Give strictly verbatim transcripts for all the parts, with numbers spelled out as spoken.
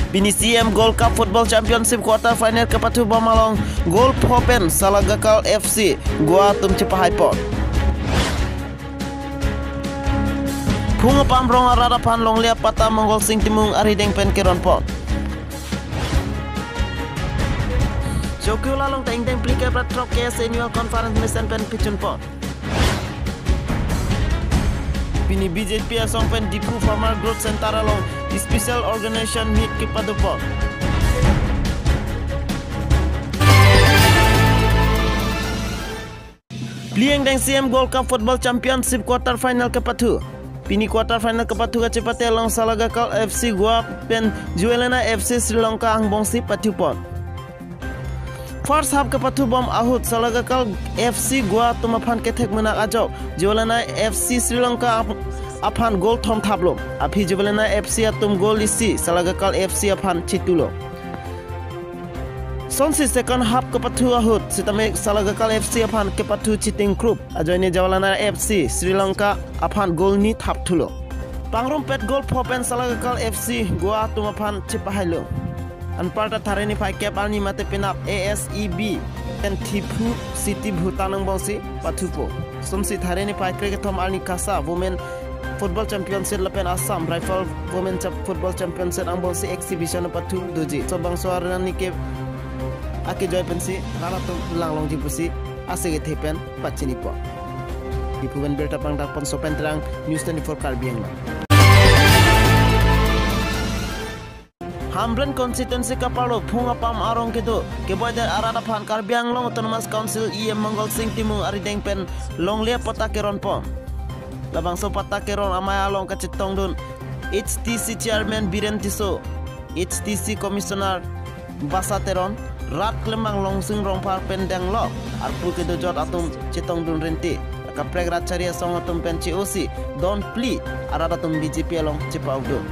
Pini C M Gold Cup Football Championship quarter final kepathu bom along goal pho pen Salagakal F C Goa atum chepahaipon. Phung apam rong arat aphan longle apatta Mongol Sing Timung arideng pen keronpon. Chokihola along ta ingdeng phlikep ra throk K S A annual conference mesen pen pichunpon. Pini B J P asong pen Diphu Farmer Growth Center along special organization meet kepadopon. Phli ingdeng C M Gold Cup Football Championship quarter final kepathu. Pini quarter final kepathu kachepate along Salagakal F C Goa pen Juvelena F C Sri Lanka angbongsi pathupon. First half kepathu bom ahut Salagakal F C Goa atum aphan kethek menak ajok Juvelena F C Sri Lanka ap-, aphan goal thom thaplo. Aphi Juvelena F C atum goal isi Salagakal F C aphan chitulo. Sonsi second half kepathu ahut sitame Salagakal F C aphan kepathu chitingkrup ajoine Juvelena F C Sri Lanka aphan goal ni thapthulo. Pangrumpet goal pho pen Salagakal F C Goa atum aphan chepahailo. Anparta Thareni phai kep arni mate penap A S E B pen Thimphu City Bhutan angbongsi pathupo. Sumsi Thareni phai krekethom arni KASA Women Football Championship lapen Assam Rifle Women Chap-, Football Championship angbongsi exhibition pathu doji. So bangso arni ke akejoi pensi rat atum langlongji pusi ase kethe pen pachinipo. Diphu pen birta pangdapon Sopen Terang, News twenty-four Karbi Anglong. Hamren constituency kaparlo phung apam arong kedo keboidet arat aphan Karbi Anglong Autonomous Council E M Mongol Sing Timung arideng pen longle apatta keronpon. Labangso patta keron amei along kachetongdun H T C Chairman Biren Tisso, H T C Commissioner Basa Teron, rat klembang Longsing Rongphar pen denglo arpu kedojot atum chetongdun renti. Kaprek rat chari asong atum pen che-osi don phli arat atum B J P along chepaudun.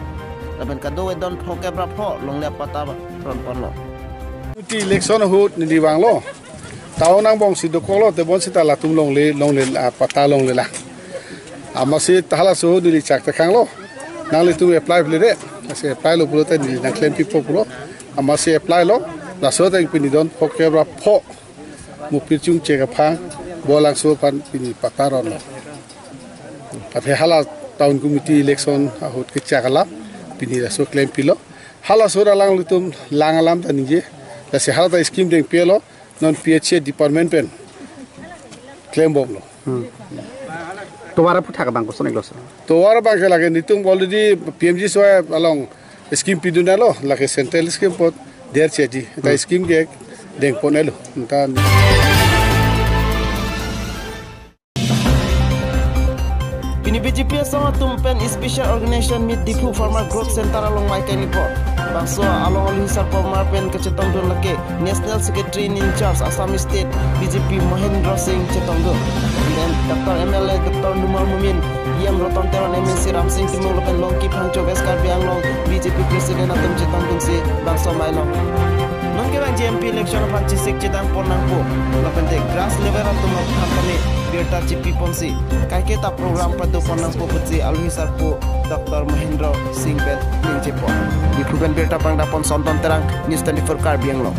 Lapen kadokave don phokep ra pho longle apatta ronponlo. Ti election ahut neli vanglo. Town angbongsi dokoklo, tebonsita latum longle, longle, ah, patta longlelang. Amatsi ta halaso neli chak tekhanglo. Nanglitum apply pile de. Lasi apply lo pulote neli nangklempipo pulo. Amatsi apply lo. Laso ateng pini don phokep ra pho. Mupir chungche kaphang, Bolangso aphan pini patta ronlo. Athe hala town committee election ahut kechak alam, pini laso klempilo. Halaso alanglitum lang alam ta ningje. Lasi hala ta scheme dengpelo, non P H A department pen klembomlo. Hmm. Tovar aphuthak abang koson iklo, sir? Tovar abang ke lake nelitum already P M G S Y along scheme pidunlo, lake central scheme apot derchedi. Ta Hmm. scheme ke dengponlo. Ta Pini B J P asong atum pen special organization meet Diphu Farmer Growth Center along mei kaini po. Bangso along alwi sarpo mar pen kachetongdun lake National Secretary in Charge Assam State B J P Mahendra Singh chetongdun. Then Doctor M L A Doctor Numal Momin, E M Ratan Teron, M A C Ramsing Timung lapen Longki Phangcho West Karbi Anglong B J P President atum chetongdunsi bangso mei along. Non kevang G M P election aphan chesik chedangpon nangpo. Lapente grass level atum aphan kami birta chipiponsi kaiketa program padopon nangpo pusi alwi sarpo Doctor Mahendra Singh pen ningjepon. Diphu pen birta pangdapon Sonton Terang, News twenty-four Karbi Anglong.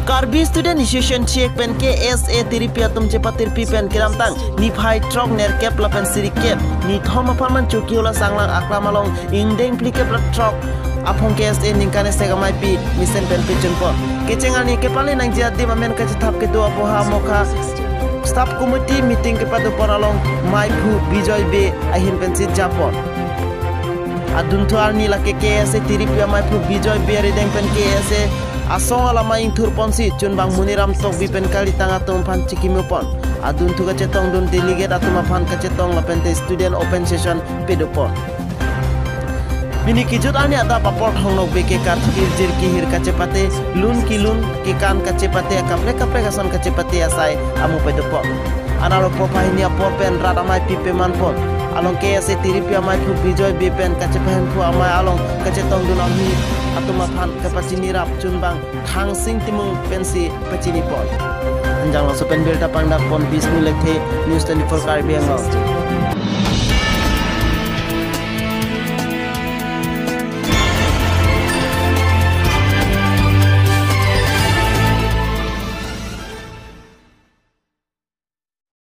Karbi Student Association chek pen K S A tiripi atum chepatirpi pen kedamtang niphai throk nerkep lapen sirikep nithom apharman Chokihola Sanglang Aklam along ingdeng phlikep ra throk aphong K S A ningkan esek ameipi mesen pen pichunpon. Kecheng arni kepale nangji adim amen kachethap kedo apoha mokha staff committee meeting kepadopon along meiphu Bijoy Bey ahin pensi japon. Adunthu arni lake K S A tiripi ameiphu Bijoy Bey arideng pen K S A asong alama ingthurponsi chunbang Muniram Tokbi pen kalitang atum aphan chikimupon. Adunthu kachetongdun delegate atum aphan kachetong lapente student open session pedopon. Pini kijut arni adap apor Thong Nokbe ke karthir jirki hir kachepate, lun kilun kekan kachepate, akaprek kaprek ason kachepate asai amu pedopon. Anaro porphahini apor pen rat ameipi pemanpon. Along K S A tiripi ameiphu Bijoy Bey pen kachepahemphu amei along kachetongdun amei atum aphan kapachinirap chunbang Thangsing Timung pensi pachinipon. Anjang Laso pen birta pangdapon Bisnu Lekthe, News twenty-four Karbi Anglong.